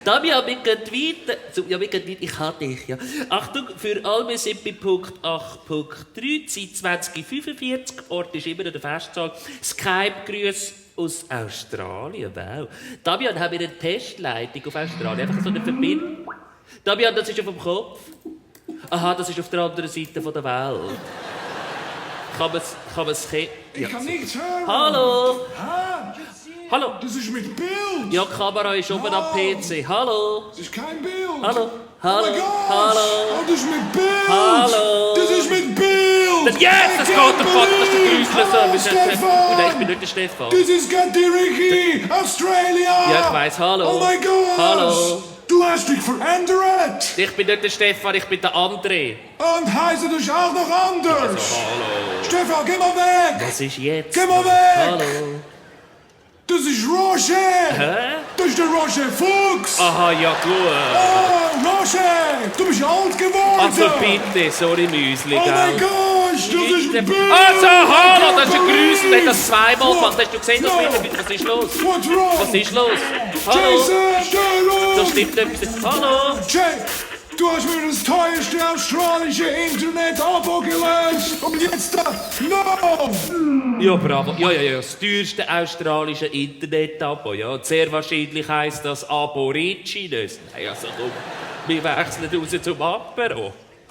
Damian, wir gehen weiter. Ja, wir gehen weiter. Ich habe dich, ja. Achtung, für alle, wir sind bei Punkt 8.3, Zeit 2045, Ort ist immer noch der Festsaal. Skype-Grüße aus Australien, wow. Damian, haben wir eine Testleitung auf Australien? Einfach so eine Verbindung. Damian, das ist auf dem Kopf. Aha, das ist auf der anderen Seite der Welt. Kann man es Ich kann nichts hören. Hallo? Ah, Hallo? das ist mit Bild. Ja, die Kamera ist oben am PC. Hallo? Das ist kein Bild. Hallo? Oh Hallo? mein Gott. Hallo? Oh, das ist mit Bild. Hallo? Das ist mit Bild. Yes, das geht der Vater, das ist der Grüßler-Service. Stefan. Nein, ich bin nicht der Stefan. Das ist Gatti Ricky, Australia. Ja, ich weiss. Hallo? Oh mein Gott. Hallo? Du hast dich verändert. Ich bin nicht der Stefan, ich bin der André. Und heiße dich auch noch anders. Hallo? Stefan, geh mal weg. Was ist jetzt? Geh mal weg. Hallo? Das ist Roger. Hä? Das ist der Roger Fuchs. Aha, ja gut. Oh, Roger, du bist alt geworden. Also bitte, sorry Müsli, Oh mein gell? Gott, das ist Bild. Also, hallo, das ist ein Grüßel, der hat das zweimal gemacht. Hast du gesehen, das No. Bild? Was ist los? What's wrong? Was ist los? Hallo? Jason, steh Da auf. stimmt etwas. Hallo? Jay, du hast mir das teuerste australische Internet-Abo gelöst. Und jetzt no. Ja, bravo. Ja, das teuerste australische Internet-Abo, ja. Und sehr wahrscheinlich heisst das Aborigines. Nein, also komm, wir wechseln raus zum Apero.